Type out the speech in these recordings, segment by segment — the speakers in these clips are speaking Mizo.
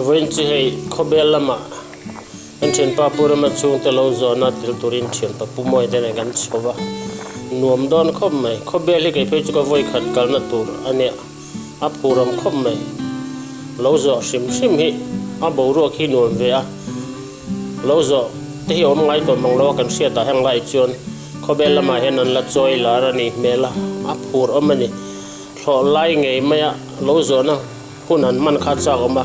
Vawiin chu hei khawbel lamah kan thianpa Pu Rama chhungte lo zawhna tel turin thianpa Pu Mawite nen kan chho va, nuam dawn khawp mai. Khawbel hi kei phei chu ka vawi khat kalna tur a nia, a phuram khawp mai. Lo zawh hrim hrim hi a boruak hi nuam ve a, lo zawh te hi awm ngai tawh mang lo a kan hriat ah heng lai chuan khawbel lamah hian an la chawi lar a nih hmel a, a phur awm a ni. Thlawh lai ngei maia lo zawhna hun an hman kha chak awm a.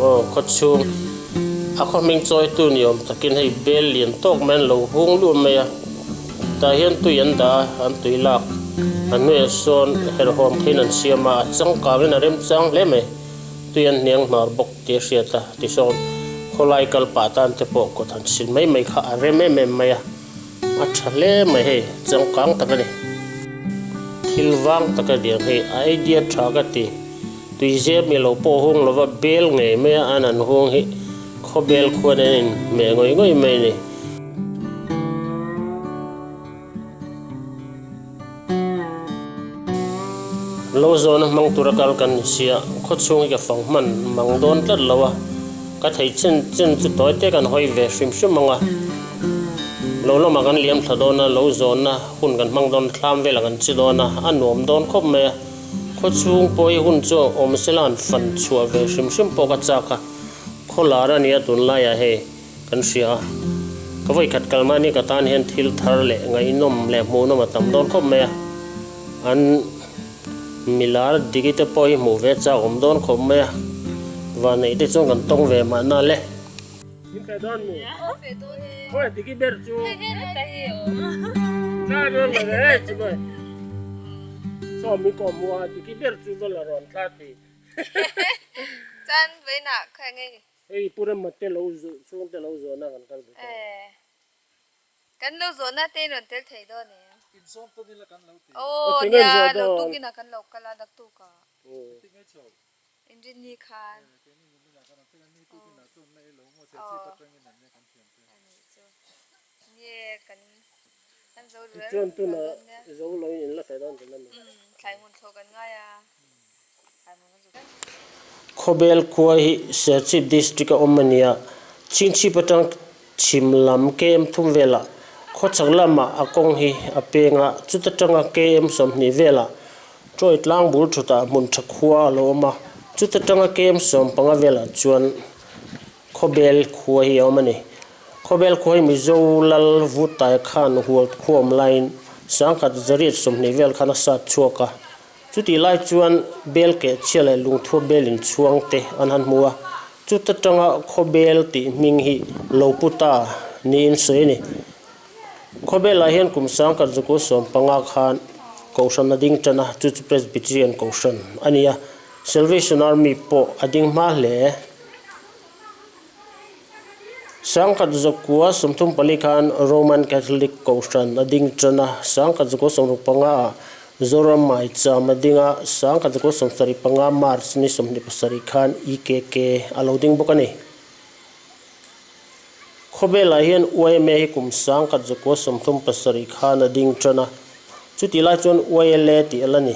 Aw khawchhung a khaw hming chawitu ni awm takin hei bel lian tawk mai an lo hung luh mai a, tah hian tui an dah a, an tui lak a hnuaiah sawn herhawm khin an siam a, a changkangin a remchang hle mai, tui an hniang hnar bawk tih a hriat a, tisawn khawlai kal pah tan te pawh kawt han sil mai mai kha a rem em em mai a. A tha hle mai hei, changkang tak a ni. Thil vang tak a niang hei, a idea tha ka ti. Tuizem i lo pawh hung lova bel ngei mai a, an an hung hi khawbel khuan an in hmeh ngawih ngawih mai a ni. Lo zawna hmang tura kal kan ni sia, khawchhung hi ka fang hman mang dawn tlat lo a, ka thei chen chen chu tawi te kan hawi ve hrim hrim ang a, lo lamah kan liam thla dawn a, lo zawnna hun kan hmang dawn a, thlam velah kan chi dawn a, a nuam dawn khawp mai a, khawchhung pawh hi hun chu awm sela han fan chhuah ve hrim hrim pawh ka chak a, khawlar a nia tunlaiah hei. Kan hria a, ka vawikhat kal mahni ka tan hian thil thar leh ngaihnawm leh hmuhnawm a tam dawn khawp mai a, an milar diki te pawh hi hmuh ve chak awm dawn khawp mai a, vanneih te chuan kan tawng ve mahna le. Min fe dawn mi? Khawi diki ber chu? Tla dawn lo ve chu mawi. Chaw min kawh hmuh a diki ber chu va la rawn tla thei. Chuan vawiinah khawi nge Hei Pu Rama te lo chhung te lo zawhna kan kal ve ta. Kan lo zawhna te in rawn tel thei dawn em? Insawm tawn ila kan lo ti. Aw nia lo tukin ah kan lo kal a naktuk ah. Engtik nge chho? Inrinni khan. Keini nimin ah kan rawn thleng a, ni tukin ah chuan na ei lo maw Chelsea patangin an nia kan thiam te. Anih chu. Nie kan kan zo rual Tichuan tunah zo lo in in la feh dawn thin a mi? Umm thlai hmun thlawh kan ngai a. Khawbel khua hi Serchhip District a awm a ni a, Chhingchhip atang chhim lam KM thum velah khawchhak lamah a kawng hi a peng a, chuta tanga KM 20 velah Troy tlang bul thutah hmun tha khua a lo awm a, chuta tanga KM 15 velah chuan Khawbel khua hi a awm a ni. Khawbel khua hi Mizo lal Vutai khan hual khua awm laiin 1920 vel khan a sat chhuak a. Chutih lai chuan bel keh chhia leh lungthua bel inchhuang te an han hmu a, chuta tanga Khawbel tih hming hi lo pu ta niin sawi a ni. Khawbelah hian kum 1915 khan Kohhran a ding tan a, chu chu Presbyterian Kohhran a ni a, Salvation Army pawh a ding hma hle. 1934 khan Roman Catholic Kohhran a ding tan a, 1965 ah Zoram Maicham a ding a, 1975 March ni 27 khan EKK a lo ding bawk a ni. Khawvelah hian YMA hi kum 1937 khan a ding tan a, chutih lai chuan YLA tih a la ni.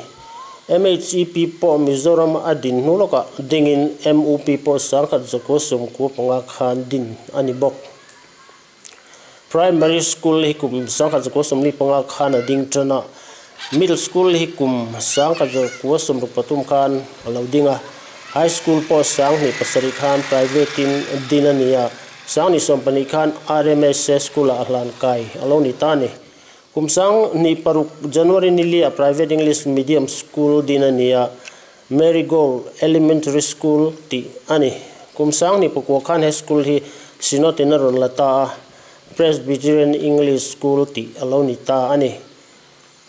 MHEP pawh Mizoram a din hnu lawkah dingin MUP pawh 1995 khan din a ni bawk. Primary School hi kum 1945 khan a ding tan a, Middle School hi kum 1963 khan a lo ding a, High School pawh 2007 khan private in din a ni a, 2012 khan RMSA School-ah a hlan kai a lo ni ta a ni. Kum 2006 January ni lia Private English Medium School din a ni a, Marigold Elementary School tih a ni. Kum 2009 khan he school hi Synod in a rawn la ta a, Presbyterian English School tih a lo ni ta a ni.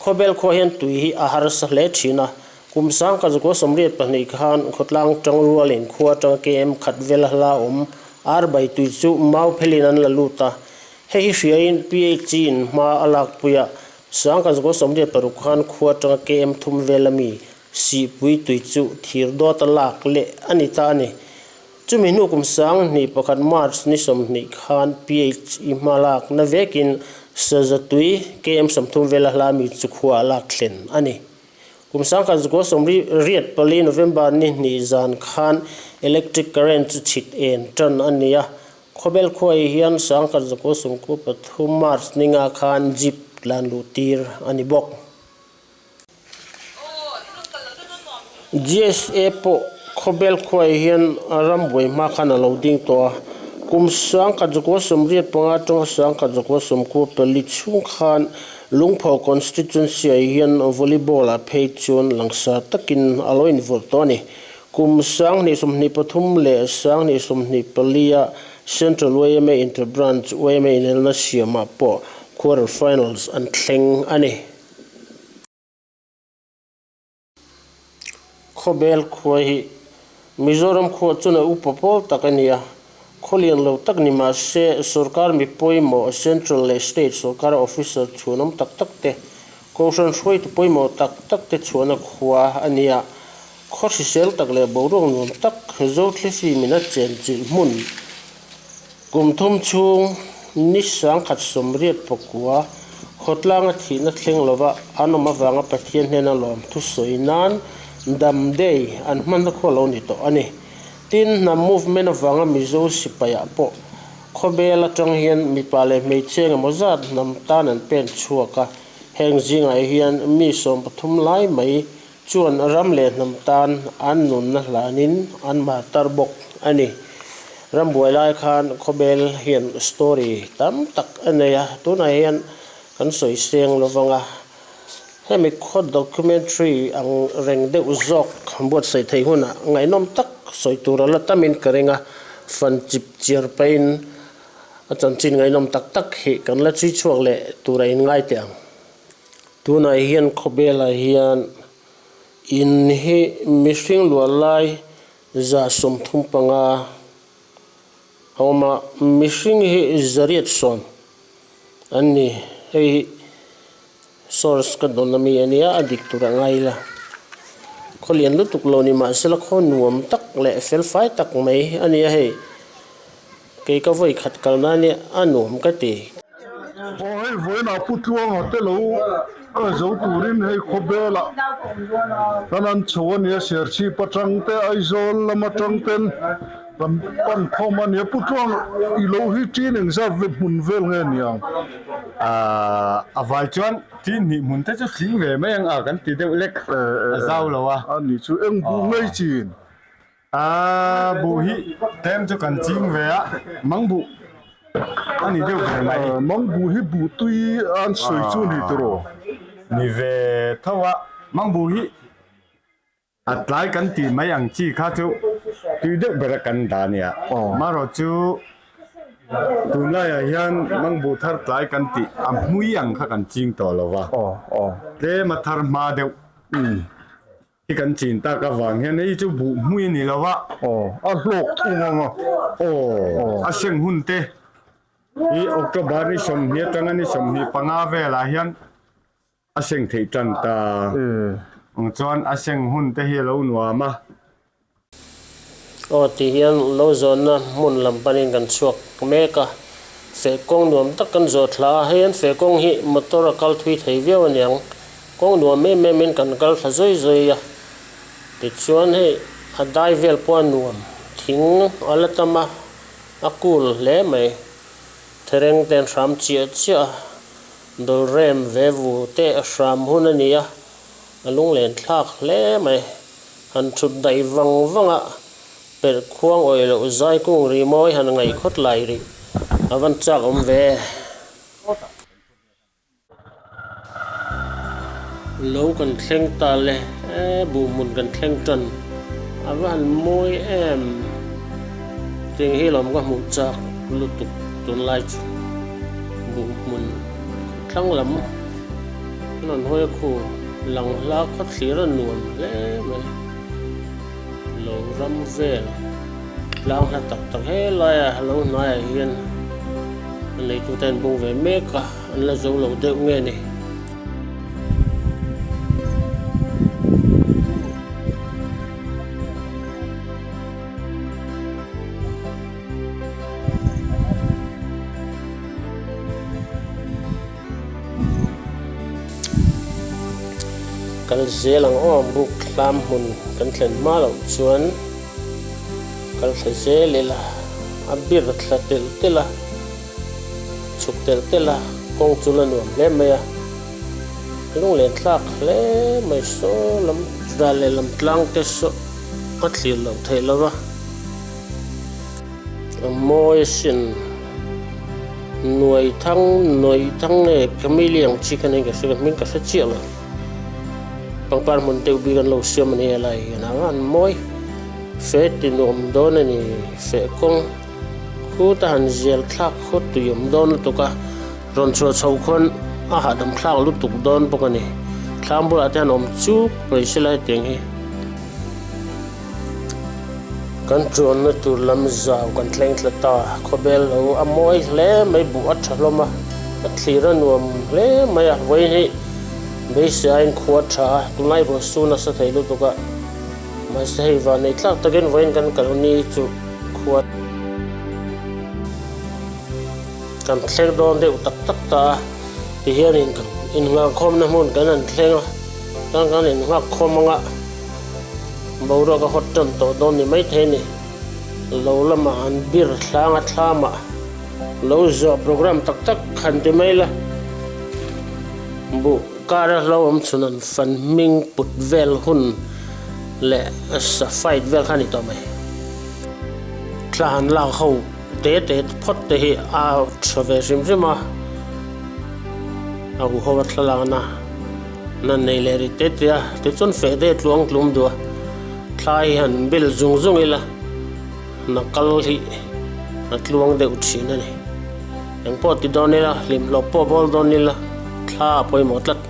Khawbel khua hian tui hi a harsa hle thin a, kum 1982 khan khawtlang tang rualin khua atanga KM khat vela hla awm Arbai tui chu mau phelin an la lut a, Hei hi hriain PHC in hma a lakpui a, 1986 khan khua atanga KM thum vel ami Sihpui tui chu thir dawt a lak leh a ni ta a ni. Chumi hnu kum 2001 March ni 20 khan PHE hma lakna vekin Saza tui KM 30 vela hla mi chu khua a lak thlen a ni. Kum 1984 November ni hnih zan khan electric current chu chhit en tan a ni a. Khawbel khuaih hian 1993 March ninga khan jeep tlan luh tir a ni bawk. GSA pawh Khawbel khuaih hian rambuai hma khan a lo ding tawh a. Kum 1985 atanga 1994 chhung khan Lungpho Constituency ah hian volleyball ah phei chuan langsar takin a lo invawrh tawh a ni. Kum 2023 leh 2024 ah Central yma Inter-Branch yma inelna siamah pawh quarter finals an thleng a ni. Khawbel khua hi Mizoram khua chuan a upa pawl tak a ni a, khaw lian lo tak ni mah se sorkar mi pawimawh Central leh State sorkar officer chhuanawm tak tak te, Kohhran hruaitu pawimawh tak tak te chhuahna khua a ni a, khaw hrisel tak leh boruak nuam tak Zothlisi min a chenchilh hmun Kum thum chhung ni 1989 khawtlanga thihna thleng lova an awm avanga Pathian hnena lawm thusawi nan Dam Day an hmanna khaw lo ni tawh a ni. Tin, hnam movement avanga Mizo sipaiah pawh khawbel atang hian mipa leh hmeichhia engemaw zat hnam tan an pen chhuak a, heng zingah hian mi 13 lai mai chuan ram leh hnam tan an nunna hlanin an martar bawk a ni. Rambuai lai khan khawbel hian story tam tak a nei a, tunah hian kan sawi seng lo vang a, hemi khaw documentary ang reng deuh zawk buatsaih theih hunah ngaihnawm tak sawi tur a la tamin ka ring a, fan chip chiar pahin a chanchin ngaihnawm tak tak hi kan la chhui chhuak leh tur a inngai teh ang. Tunah hian khawbelah hian in hi mihring luah lai 35 a awm a, mihring hi 110 an ni. Hei hi source ka dawn ami a nia, a dik tur a ngai ila. Khaw lian lutuk lo ni mahsela khaw nuam tak leh fel fai tak mai a ni a hei. Kei ka vawi khat kal nan hi a nuam ka ti. Aw hei vawiinah Pu Tluanga te lo zo turin hei khawbelah kan an chho a nia, Serchhip atang te Aizawl lam atang ten kan pan khawm a nia. Pu Tluang i lo hi ṭin engzat ve hmun vel nge niang? Aaa a vai chuan ṭin hnih hmun te chu tling ve mai ang a kan ti deuh lek a zau lo a. A nih chu eng buh ngei chin? A buh hi tlem chu kan ching ve a, mang buh a ni deuh ber mai. Mang buh hi buh tui an sawi chu ni tiraw? Ni ve tho a, mang buh hi a tlai kan tih mai ang chi kha chu tui deuh ber a kan dah a nia. Marawh chu tunlaiah hian mang buh thar tlai kan tih a hmui ang kha kan ching tawh lo va, tlem a thar hma deuh. Hi kan chin tak avang hian hei chu buh hmui a ni lo a. Aw, a hlawk thung ang a. Aw, a seng hun te hi October ni 20 atanga ni 25 velah hian a seng theih tan ta. Ang chuan a seng hun te hi a lo nuam a. Aw tih hian lo zawnna hmun lam panin kan chhuak mek a, feh kawng nuam tak kan zawh thla a, hei an feh kawng hi motor a kal thui thei viau aniang, kawng nuam em em in kan kal thla zawi zawi a, tichuan hei a dai vel pawh a nuam, thing a la tam a, a cool hle mai, thereng te an hram chiah chiah a, dawlrem ve vu te a hram hun a ni a. A lunglen thlak hle mai. Han thut daih vang vang a, perh khuang awih loh zai kung ri mawi han ngaih khawt lai rih a van chak awm ve. Lo kan thleng ta le, e buhhmun kan thleng tan a va han mawi em. Tiang hi lawm ka hmuh chak lutuk tunlai chu buhhmun thlang lam. An rawn hawi a khu lang hla khaw thlir a nuam hle mai. Lo ram vel tlang hla tak tak helaia lo hnaiah hian a neitute an bung ve mek a, an la zo lo deuh nge ni. Kan Kal zel ang aw, buk hlam hmun kan thlen hma loh chuan kal thla zel ila, a bir thla telh telh a, chhuk telh telh a, kawng chu la nuam hle mai a, lunglen thlak hle mai saw lam ral leh lam tlang te saw a thlir loh theih lo va. A mawi asin. Nuai thang, nuai thang nge chameleon chi kha niin ka hria, ka hming ka hre chiah lo. Pangpar hmun deuh bik an lo siam a ni a lai hian a an mawi fe ti nuam dawn a ni. Feh kawng khut a han zial thlak khut tui awm dawn lutuk a, rawn chhuah chho khuan a hahdam thlak lutuk dawn bawk a ni. Thlam bulah te hian awm chuk mai se lai tiang hi. Kan chuanna tur lam zau kan thleng thla ta, khawbel lo a mawi hle mai, buh a tha hlawm a, a thlir a nuam hle mai a, vawiin hi beiseiin khua a tha a, tunlai ruah su nasa thei lutuk a, mahse hei van nei tlak takin vawiin kan kal ni chu khua kan thleng dawn deuh tak tak ta a, tihianin innghahkhawmna hmun kan han thleng a, kan kan innghakkhawm anga. Boruak a hawt tan tawh dawn ni maithei a ni. Lo lamah an bir hlang a thlamah lo zawh program tak tak han ti mai la. Buh kar a hlo awm chhun an fan hming put vel hun leh sa fight vel kha a ni tawh mai. Thla han lak ho te te phawt te hi a tha ve hrim hrim a, a huho a thlalakna. Nan nei leh ri te te a, tichuan feh te tluang tlum duh a, thla hi han bel zung zung ila, na kal hi a tluang deuh thin a ni. Engpawh ti dawn ila, hlimhlawp pawh bawl dawn ila, thla a pawimawh tlat.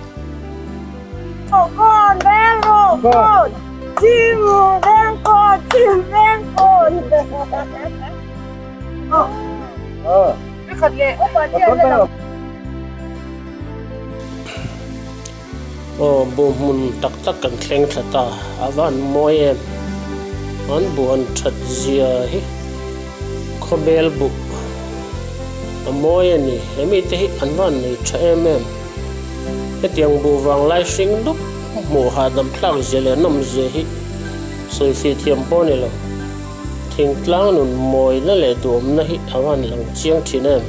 Aw bu hmun tak tak kan thleng thla ta, a va han mawi em. An bu han that zia hi khawbel buh a mawi a ni. He mite hi an va han nei tha em em. Hetiang buh vanglai hring dup hmuh hahdam thlak zia leh nawm zia hi sawifiah thiam pawh a ni lo. Thingtlang nun mawina leh duhawmna hi a va han lang chiang thin em.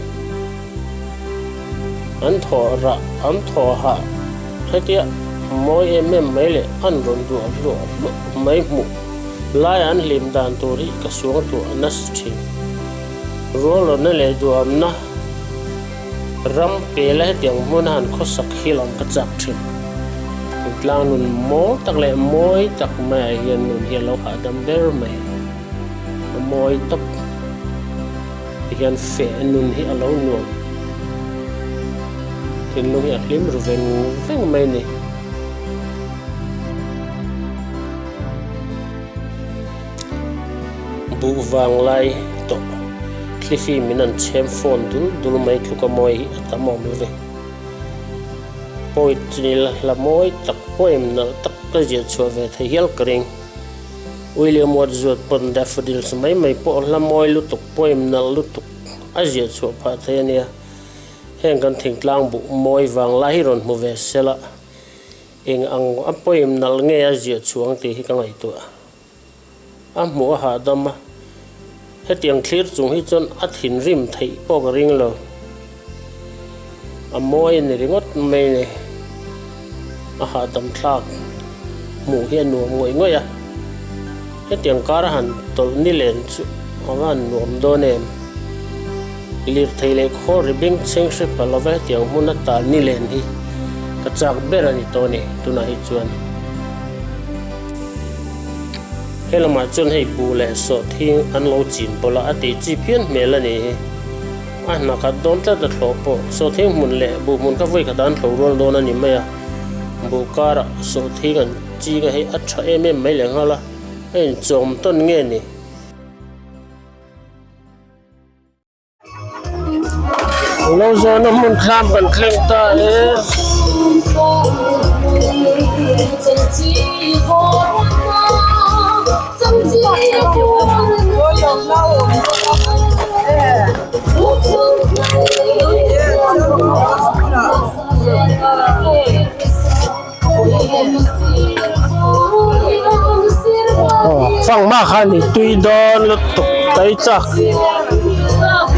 An thawh rah, an thawh hah hetia mawi em em mai leh an rawn duah hluah hluah mai hmuh lai an hlim dan tur hi ka suang tuah nasa thin. Rualawna leh duamna ram pela hetiang hmuna han khawsak hi lam ka chak thin. Thingtlang nun mawl tak leh mawi tak maiah hian nun hi a lo hahdam ber mai. A mawi tawp. Tihian feh nun hi a lo nuam. Thinlung hi a hlim ru veng veng mai a ni. Buh vang lai tawh thlifi min an chhem phone dul dul mai tluka mawi hi a tam awm lo ve. Poet chu ni la hla mawi tak poem nalh tak ka ziah chhuah ve thei hial ka ring. William Wordsworth pawn Daffodils mai mai pawh hla mawi lutuk, poem nalh lutuk a ziah chhuah phah thei a nia. Heng kan thingtlang buh mawi vang lai hi rawn hmu ve sela, eng ang a poem nalh nge a ziah chhuah ang tih hi ka ngaihtuah. A hmuh a hahdam a, hetiang thlir chung hi chuan a thinrim theih pawh ka ring lo. A mawi a ni ringawt mai a ni. A hahdam thlak hmuh hi a nuam ngawih ngawih a. Hetiang kar a han tawlh ni len chu a va han nuam dawn em. Lirthei leh khaw ri beng chheng hre pha lova hetiang hmun a tal ni len hi ka chak ber a ni tawh a ni tunah hi chuan. He lamah chuan hei buh leh sawhthing an lo chin pawlh a, a tih chi phian hmel a ni hi. A hna khat dawn tlat a thlawh pawh sawhthing hmun leh buh hmun kha vawi khat an thlo rual dawn a ni mai a, buh karah sawhthing an ching a hei a tha em em mai leh nghal a, a inchawm tawn nge ni? Lo zawhna hmun thlam kan thleng ta e. Aw fanghma kha ni tui dawn lutuk kai chak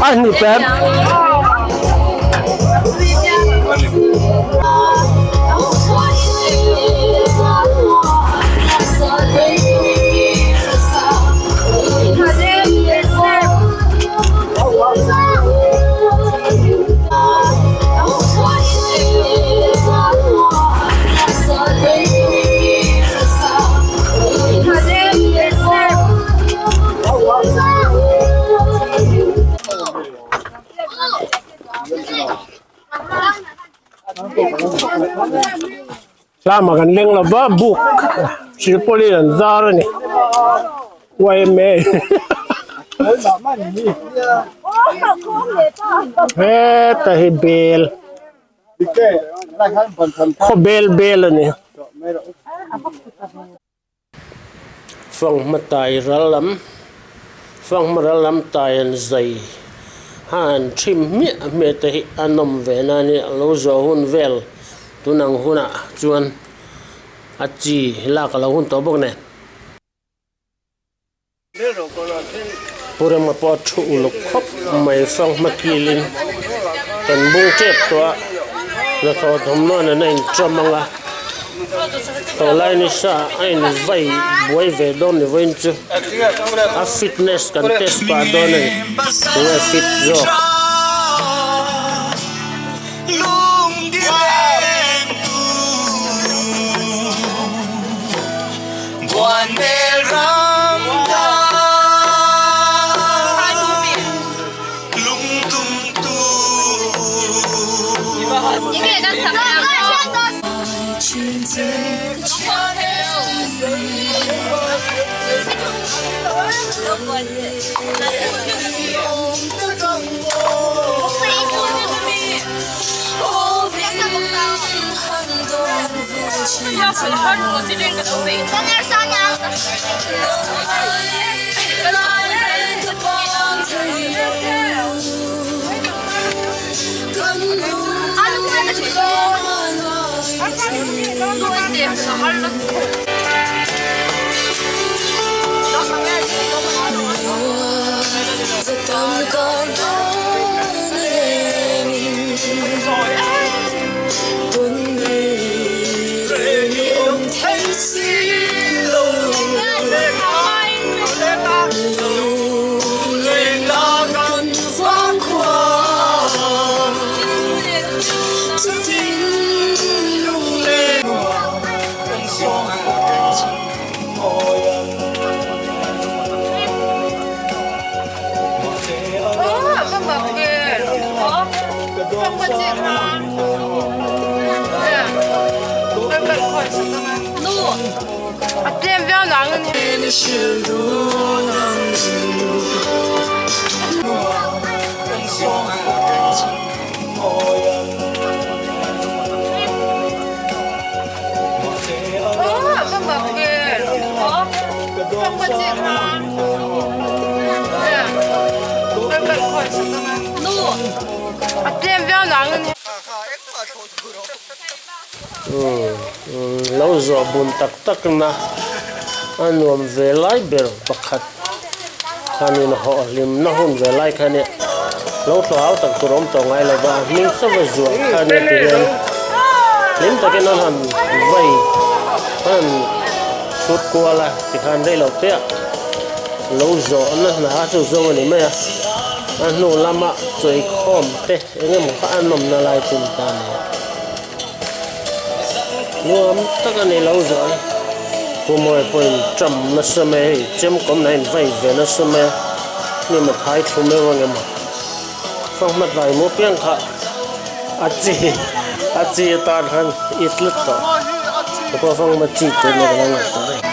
a ni pem. Tlama kan leng lo va buk silpaulin an zar a ni yma heta hi bel khawbel bel a ni. Fanghma tai ral lam, Fanghma ral lam tai an zai ha an thim hmiah hmiah te hi a nawm ve na a ni. A lo zawh hun vel tun ang hunah chuan a chi lak a lo hun tawh bawk nen. Pu Rema pawh a thu uluk khawp mai fanghma kilin kan bung tep tawh a, hnathawh thawmhnaw nen a inṭawm ang a, tawlai nisa a invai buai ve dawn ni vawiin chu a fitness kan test pah dawn a ni, tunge fit zawk. Lo zawh bun tak tak na a nuam ve lai ber pakhat khanin hawh hlim na hun ve lai kha nia lo thlawh hau tak tur awm tawh ngai lo va a hming chauh a zuah kha nia ti hian hlim takin an han vai an han chhut kual a tikhan rei lo te ah lo zawh na hna chu zo a ni mai a a hnu lama chawikhawm te eng emaw kha a nawmna lai chu ni ta a ni. Nuam tak a ni lo zawh a, Pu Mawia pawhin ṭam nasa mai a, hei chemkawm na in vai ve nasa mai a, hnim a thai thlu meuh ang emaw fanghma tlai maw piang kha a chi a chi atan khan i tlat tawh, ka pawh fanghma chi tur nia ka lo ngaihtuah reng.